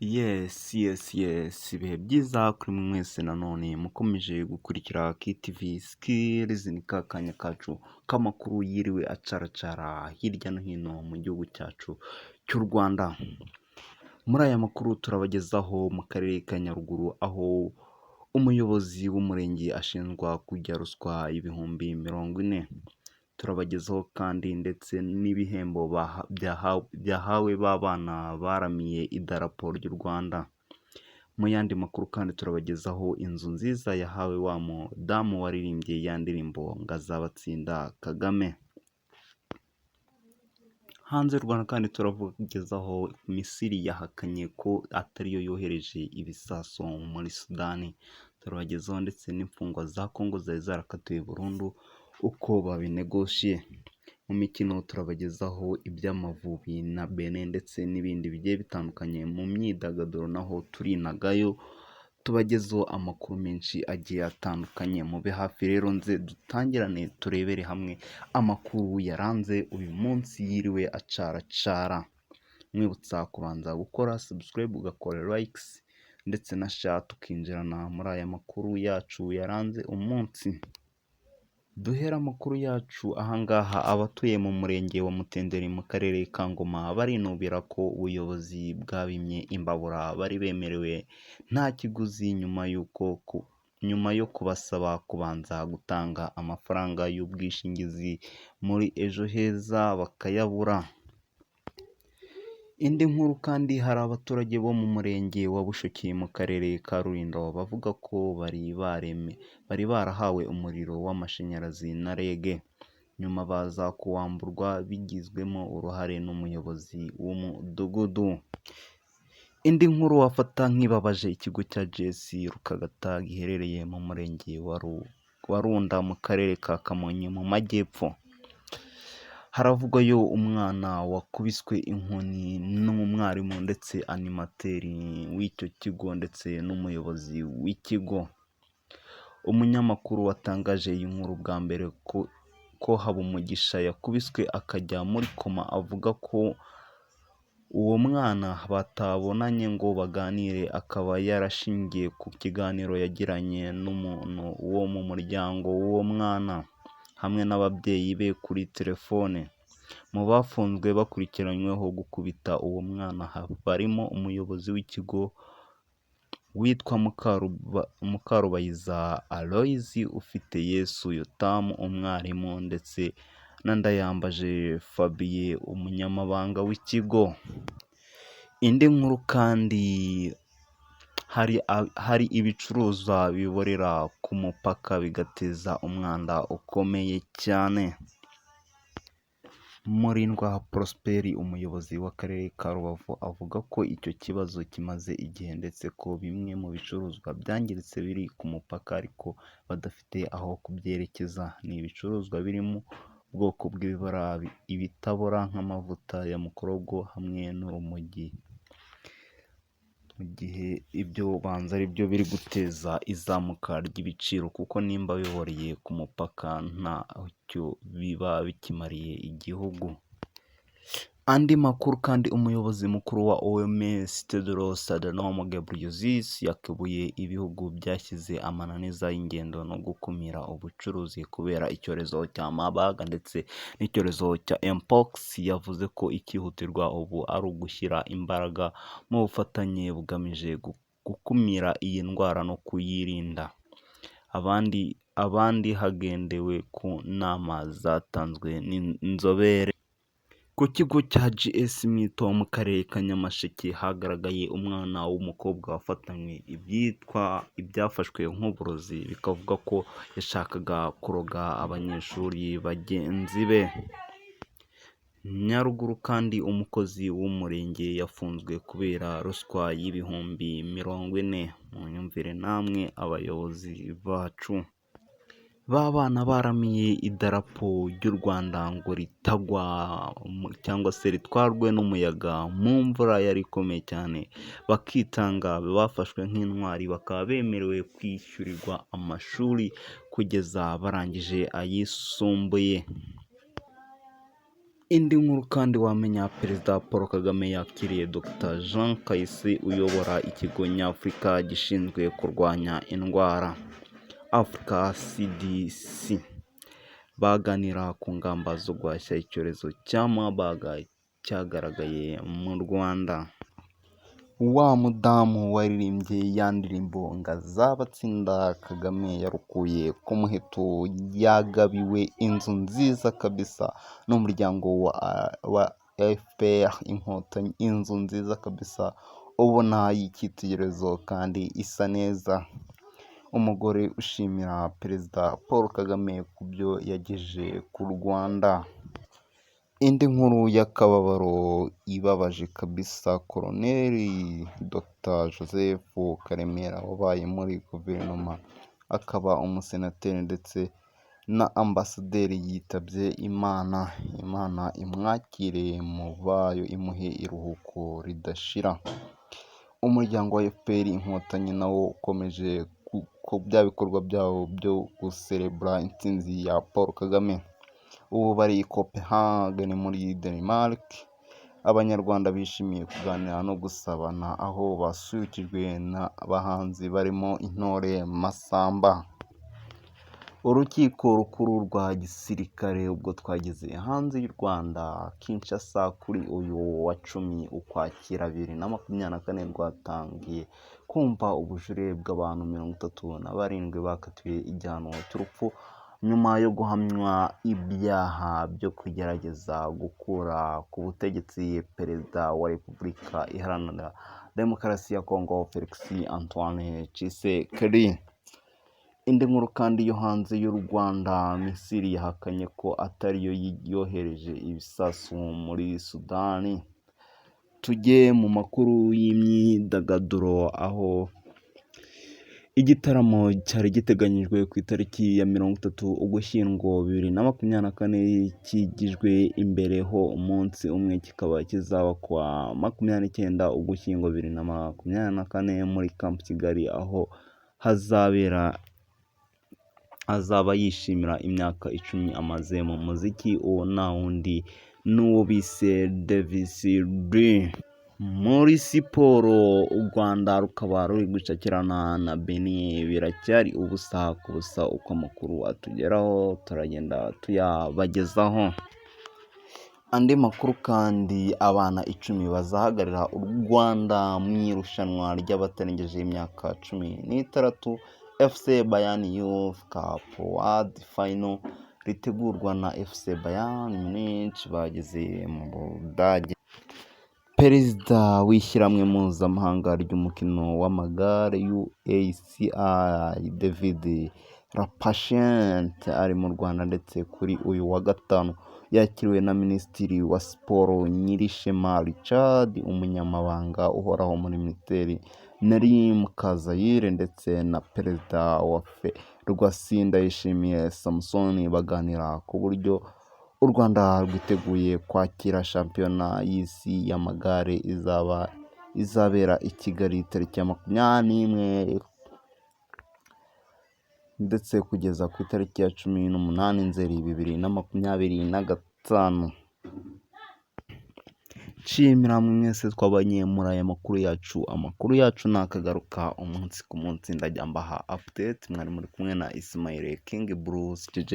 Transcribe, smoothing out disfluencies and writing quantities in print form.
Yes, ibihe byiza kuri mwe mwese nanone mukomeje gukurikira KTV Skills. Ni ka kanya kacu k'amakuru yiriwe acaracara hirya no hino mu gihugu cyacu cy'u Rwanda. Muri aya makuru turabagezaho mu karere ka Nyaruguru, aho umuyobozi w'umurenge ashinjwa kurya ruswa 40,000. Turabagezaho kandi ndetse n'ibihembo byahawe b'abana baramiye idarapo ry'u Rwanda. Mu yandi makuru kandi turabagezaho inzu nziza yahawe wa mudamu waririmbye ya ndirimbo ngo azabatsinda Kagame. Hanze y'u Rwanda kandi turabagezaho Misiri yahakanye ko atariyo yohereje ibisasu muri Sudani. Turabagezaho ndetse n'imfungwa za Kongo zari zarakatiwe burundu uko babinegoshiye. Mu mikino turabagezaho iby'Amavubi na Benin ndetse n'ibindi bigiye bitandukanye. Mu myidagaduro naho turinagayo, tubagezeho amakuru menshi agiye atandukanye. Mube hafi rero, nze dutangirane turebere hamwe amakuru yaranze uyu munsi yiriwe acaracara. Mwibutsa kubanza gukora subscribe, ugakora likes ndetse na share, tukinjirana muri aya makuru yacu yaranze umunsi. Duhera amakuru yacu ahangaha: abatuye mu murenge wa Mutenderi mu karere ka Ngoma barinubira ko ubuyobozi bwabimye imbabura bari bemerewe nta kiguzi, nyuma yo kubasaba kubanza gutanga amafaranga y'ubwishingizi muri Ejo Heza bakayabura. Indi nkuru kandi, hari abaturage bo mu murenge wa Bushoki mu karere ka Rulindo bavuga ko bari barahawe umuriro w'amashanyarazi na REG, nyuma baza kuwamburwa bigizwemo uruhare n'umuyobozi w'umudugudu. Indi nkuru wafata nk'ibabaje: ikigo cya GS Rukagata giherereye mu murenge wa Runda mu karere ka Kamonyi mu majyepfo, haravugwayo umwana wakubiswe inkoni n'umwarimu ndetse animateur w'icyo kigo ndetse n'umuyobozi w'ikigo. Umunyamakuru watangaje iyi nkuru bwa mbere ko Habumugisha yakubiswe akajya muri koma, avuga ko uwo mwana batabonanye ngo baganire, akaba yarashingiye ku kiganiro yagiranye n'umuntu wo mu muryango w'uwo mwana hamwe n'ababyeyi be kuri telefone. Mu bafunzwe bakurikiranyweho gukubita uwo mwana barimo umuyobozi w'ikigo witwa Mukarubayiza Aloys, Ufiteyesu Yotamu umwarimu, ndetse na Ndayambaje Fabien umunyamabanga w'ikigo. Indi nkuru kandi, hari ibicuruzwa biborera ku mupaka bigateza umwanda ukomeye cyane. Murindwa Prosper, umuyobozi w'akarere ka Rubavu, avuga ko icyo kibazo kimaze igihe, ndetse ko bimwe mu bicuruzwa byangiritse biri ku mupaka ariko badafite aho kubyerekeza. Ni ibicuruzwa biri mu bwoko bw'ibibora, ibitabora nk'amavuta ya mukorogo hamwe n'urumogi, mu gihe ibyo banza ari byo biri guteza izamuka ry'ibiciro, kuko nimba biboreye ku mupaka ntacyo biba bikimariye igihugu. Andi makuru kandi, umuyobozi mukuru wa OMS Tedros Adhanom Ghebreyesus yakebuye ibihugu byashyize amananiza y'ingendo no gukumira ubucuruzi kubera icyorezo cya Marburg ndetse n'icyorezo cya Mpox. Yavuze ko icyihutirwa ubu ari ugushyira imbaraga mu bufatanye bugamije gukumira iyi ndwara no kuyirinda abandi, hagendewe ku nama zatanzwe n'inzobere. Ku kigo cya GS Mwito mu karere ka Nyamasheke hagaragaye umwana w'umukobwa wafatanywe ibyitwa ibyafashwe nk'uburozi, bikavuga ko yashakaga kuroga abanyeshuri bagenzi be. Nyaruguru kandi, umukozi w'umurenge yafunzwe kubera ruswa y'40,000. Munyumvire namwe abayobozi bacu. Ba bana baramiye idarapo ry'u Rwanda ngo ritagwa cyangwa se ritwarwe n'umuyaga mu mvura yari ikomeye cyane, bakitanga, bafashwe nk'intwari, bakaba bemerewe kwishyurirwa amashuri kugeza barangije ayisumbuye. Indi nkuru kandi wamenya, Perezida Paul Kagame yakiriye Dr Jean Kayisi uyobora ikigo nyafurika gishinzwe kurwanya indwara, Africa CDC, baganira ku ngamba zo guhashya icyorezo cya Marburg cyagaragaye mu Rwanda. Wa mudamu waririmbye ya ndirimbo ngo azabatsinda Kagame yarukuye ku muheto, yagabiwe inzu nziza kabisa n'umuryango wa FPR Inkotanyi, inzu nziza kabisa ubona y'icyitegererezo kandi isa neza. Umugore ushimira Perezida Paul Kagame ku byo yagejeje ku Rwanda. Indi nkuru y'akababaro ibabaje kabisa, Koloneli Dr Joseph Karemera wabaye muri guverinoma akaba umusenateri ndetse na ambasaderi yitabye Imana. Imana imwakire mu bayo imuhe iruhuko ridashira. Umuryango wa FPR Inkotanyi nawo ukomeje bya bikorwa byawo byo guserebura intsinzi ya Paul Kagame. Ubu bari i Copenhagen muri Denmark, Abanyarwanda bishimiye kuganira no gusabana aho basusurukijwe n'abahanzi barimo Intore Masamba. Urukiko rukuru rwa gisirikare ubwo twageze hanze y'u Rwanda, Kinshasa, kuri uyu wa 10 Ukwakira 2024 rwatangiye kumva ubujurire bw'abantu 37 bakatiwe igihano cy'urupfu nyuma yo guhamywa ibyaha byo kugerageza gukura ku butegetsi Perezida wa Repubulika Iharanira Demokarasi ya Kongo Felix Antoine Tshisekedi. Indi nkuru kandi yo hanze y'u Rwanda, Misiri yahakanye ko atariyo yohereje ibisasu muri Sudani. Tujye mu makuru y'imyidagaduro, aho igitaramo cyari giteganyijwe ku itariki ya 30 Ugushyingo 2024 kigijwe imbere ho umunsi umwe, kikaba kizaba kuwa 29 Ugushyingo 2024 muri Camp Kigali, aho hazabera azaba yishimira imyaka 10 amaze mu muziki. Uwo nta wundi n'uwo bise Davis D. Muri siporo, u Rwanda rukaba ruri gucakirana na Benin, biracyari ubusa ku busa. Uko amakuru atugeraho turagenda tuyabagezaho. Andi makuru kandi, abana 10 bazahagararira u Rwanda mu irushanwa ry'abatarengeje imyaka 16 FC Bayern Youth Cup World Final ritegurwa na FC Bayern Munich bageze mu Budage. Perezida w'ishyirahamwe mpuzamahanga ry'umukino w'amagare UCI David Lappartient ari mu Rwanda, ndetse kuri uyu wa gatanu yakiriwe na Minisitiri wa Siporo Nyirishema Richard, Umunyamabanga uhoraho muri Minisiteri Nelly Mukazayire ndetse na Perezida wa Ferwacy Ndayishimiye Samson, baganira ku buryo u Rwanda rwiteguye kwakira shampiyona y'isi y'amagare izaba izabera i Kigali tariki ya 21 ndetse kugeza ku itariki ya 18 Nzeri 2025. Nshimira mwese twabanye muri aya makuru yacu. Amakuru yacu nakagaruka umunsi ku munsi, ndajya mbaha update. Mwari muri kumwe na Ismail King Bruce JJ.